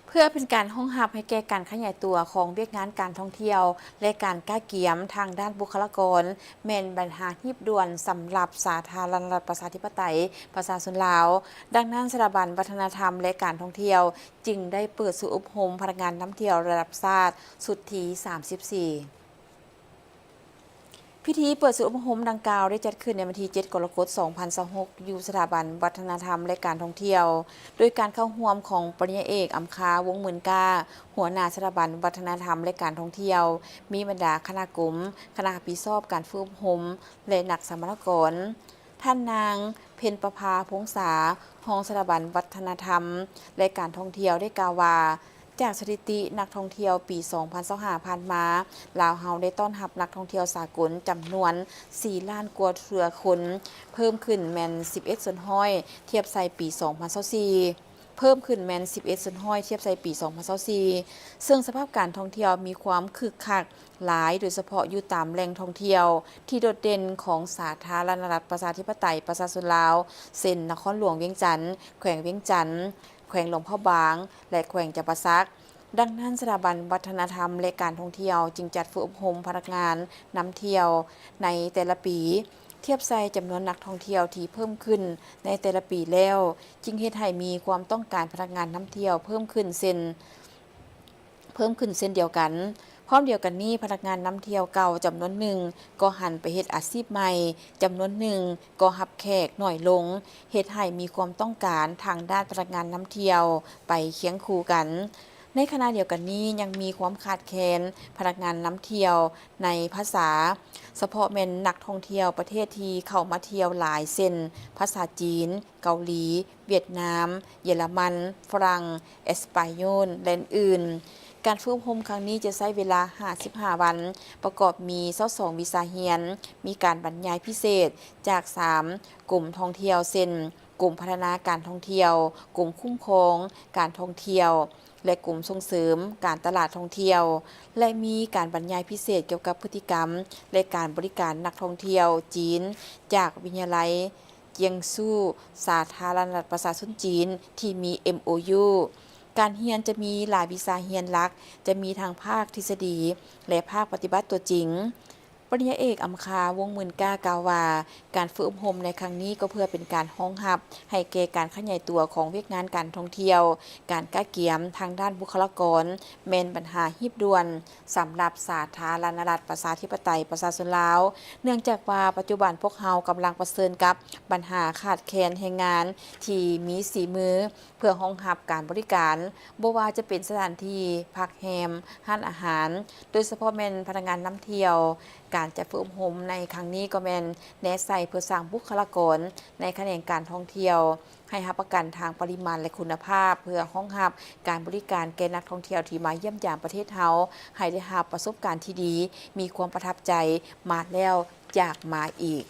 ເພື່ອເປັນການຮອງຮັບໃຫ້ແກ່ການຂະຫຍາຍຕົວຂອງວຽກງານການທ່ອງທ່ຽວ ແລະ ການກະກຽມທາງດ້ານບຸກຄະລາກອນ ແມ່ນບັນຫາຮີບດ່ວນສຳລັບສາທາລະນະລັດປະຊາທິປະໄຕປະຊາຊົນລາວ. ດັ່ງນັ້ນ, ສະຖາບັນວັດທະນະທຳ ແລະ ການທ່ອງທ່ຽວ ຈຶ່ງໄດ້ເປີດສູນອົບຮົມພະນັກງານນຳທ່ຽວລະດັບຊາດຊຸດທີສາມສິບສີ່. ພິທີເປີດສູນອົບຮົມດັ່ງກ່າວໄດ້ຈັດຂຶ້ນໃນວັນທີເຈັດ ກໍລະກົດ ສອງພັນຊາວຫົກ ຢູ່ສະຖາບັນວັດທະນະທຳ ແລະ ການທ່ອງທ່ຽວ ໂດຍການເຂົ້າຮ່ວມຂອງປະລິນຍາເອກ ອຳຄາ ວົງໝື່ນກ້າ ຫົວໜ້າສະຖາບັນວັດທະນະທຳ ແລະ ການທ່ອງທ່ຽວ, ມີບັນດາຄະນະກົມ, ຄະນະຮັບຜິດຊອບການຝຶກອົບຮົມ ແລະ ນັກສຳມະນາກອນ. ທ່ານນາງ ເພັນປະພາ ພົງສາ ຮອງສະຖາບັນວັດທະນະທຳ ແລະ ການທ່ອງທ່ຽວ ໄດ້ກ່າວວ່າ, ຈາກສະຖິຕິນັກທ່ອງທ່ຽວປີສອງພັນຊາວຫ້າຜ່ານມາ, ລາວເຮົາໄດ້ຕ້ອນຮັບນັກທ່ອງທ່ຽວສາກົນຈຳນວນສີ່ລ້ານກວ່າເທື່ອຄົນ, ເພີ່ມຂຶ້ນແມ່ນສິບເອັດສ່ວນຮ້ອຍ ທຽບໃສ່ປີສອງພັນຊາວສີ່, ເພີ່ມຂຶ້ນແມ່ນສິບເອັດສ່ວນຮ້ອຍ ທຽບໃສ່ປີສອງພັນຊາວສີ່ ເຊິ່ງສະພາບການທ່ອງທ່ຽວມີຄວາມຄຶກຄັກ ຫຼາຍ, ໂດຍສະເພາະຢູ່ຕາມແຫຼ່ງທ່ອງທ່ຽວທີ່ໂດດເດັ່ນຂອງສາທາລະນະລັດປະຊາທິປະໄຕປະຊາຊົນລາວ ເຊັ່ນ ນະຄອນຫຼວງວຽງຈັນ, ແຂວງວຽງຈັນ, ແຂວງຫຼວງພະບາງ ແລະ ແຂວງຈຳປາສັກ. ດັ່ງນັ້ນ, ສະຖາບັນວັດທະນະທຳ ແລະ ການທ່ອງທ່ຽວ ຈຶ່ງຈັດຝຶກອົບຮົມພະນັກງານນຳທ່ຽວໃນແຕ່ລະປີ, ທຽບໃສ່ຈຳນວນນັກທ່ອງທ່ຽວທີ່ເພີ່ມຂຶ້ນໃນແຕ່ລະປີແລ້ວ, ຈຶ່ງເຮັດໃຫ້ມີຄວາມຕ້ອງການພະນັກງານນຳທ່ຽວເພີ່ມຂຶ້ນເຊັ່ນ ເພີ່ມຂຶ້ນເຊັ່ນດຽວກັນ. ພ້ອມດຽວກັນນີ້, ພະນັກງານນຳທ່ຽວເກົ່າຈຳນວນໜຶ່ງກໍຫັນໄປເຮັດອາຊີບໃໝ່, ຈຳນວນໜຶ່ງກໍຮັບແຂກໜ້ອຍລົງ, ເຮັດໃຫ້ມີຄວາມຕ້ອງການທາງດ້ານພະນັກງານນຳທ່ຽວໄປຄຽງຄູ່ກັນ. ໃນຂະນະດຽວກັນນີ້, ຍັງມີຄວາມຂາດແຄນພະນັກງານນຳທ່ຽວໃນພາສາ, ສະເພາະແມ່ນນັກທ່ອງທ່ຽວປະເທດທີ່ເຂົ້າມາທ່ຽວຫຼາຍ ເຊັ່ນ ພາສາຈີນ, ເກົາຫຼີ, ຫວຽດນາມ, ເຢຍລະມັນ, ຝຣັ່ງ, ເອສປາໂຍນ ແລະ ອື່ນໆ. ການຝຶກອົບຮົມຄັ້ງນີ້ຈະໃຊ້ເວລາຫ້າສິບຫ້າວັນ, ປະກອບມີຊາວສອງວິຊາຮຽນ, ມີການບັນຍາຍພິເສດຈາກສາມກົມທ່ອງທ່ຽວ ເຊັ່ນ ກົມພັດທະນາການທ່ອງທ່ຽວ, ກົມຄຸ້ມຄອງການທ່ອງທ່ຽວ ແລະ ກົມສົ່ງເສີມການຕະຫຼາດທ່ອງທ່ຽວ ແລະ ມີການບັນຍາຍພິເສດກ່ຽວກັບພຶດຕິກຳ ແລະ ການບໍລິການນັກທ່ອງທ່ຽວຈີນ ຈາກວິທະຍາໄລ ຈຽງຊູ້ ສາທາລະນະລັດປະຊາຊົນຈີນ ທີ່ມີ ເອັມໂອຢູ. ການຮຽນຈະມີຫຼາຍວິຊາຮຽນຫຼັກ, ຈະມີທັງພາກທິດສະດີ ແລະ ພາກປະຕິບັດຕົວຈິງ. ປະລິນຍາເອກ ອຳຄາ ວົງໝື່ນກ້າ ກ່າວວ່າ, ການຝຶກອົບຮົມໃນຄັ້ງນີ້ກໍເພື່ອເປັນການຮອງຮັບໃຫ້ແກ່ການຂະຫຍາຍຕົວຂອງວຽກງານການທ່ອງທ່ຽວ, ການກະກຽມທາງດ້ານບຸກຄະລາກອນ ແມ່ນບັນຫາຮີບດ່ວນ ສຳລັບສາທາລະນະລັດປະຊາທິປະໄຕປະຊາຊົນລາວ, ເນື່ອງຈາກວ່າປັດຈຸບັນພວກເຮົາກຳລັງປະເຊີນກັບບັນຫາຂາດແຄນແຮງງານທີ່ມີສີມື ເພື່ອຮອງຮັບການບໍລິການ, ບໍ່ວ່າຈະເປັນສະຖານທີ່ພັກແຮມ, ຮ້ານອາຫານ, ໂດຍສະເພາະແມ່ນພະນັກງານນຳທ່ຽວ. ການຈັດຝຶກອົບຮົມໃນຄັ້ງນີ້ກໍແມ່ນແນໃສ່ເພື່ອສ້າງບຸກຄະລາກອນໃນຂະແໜງການທ່ອງທ່ຽວ ໃຫ້ຮັບປະກັນທາງປະລິມານ ແລະ ຄຸນນະພາບ ເພື່ອຮອງຮັບການບໍລິການແກ່ນັກທ່ອງທ່ຽວທີ່ມາຢ້ຽມຢາມປະເທດເຮົາ ໃຫ້ໄດ້ຮັບປະສົບການທີ່ດີ, ມີຄວາມປະທັບໃຈ, ມາແລ້ວຢາກມາອີກ.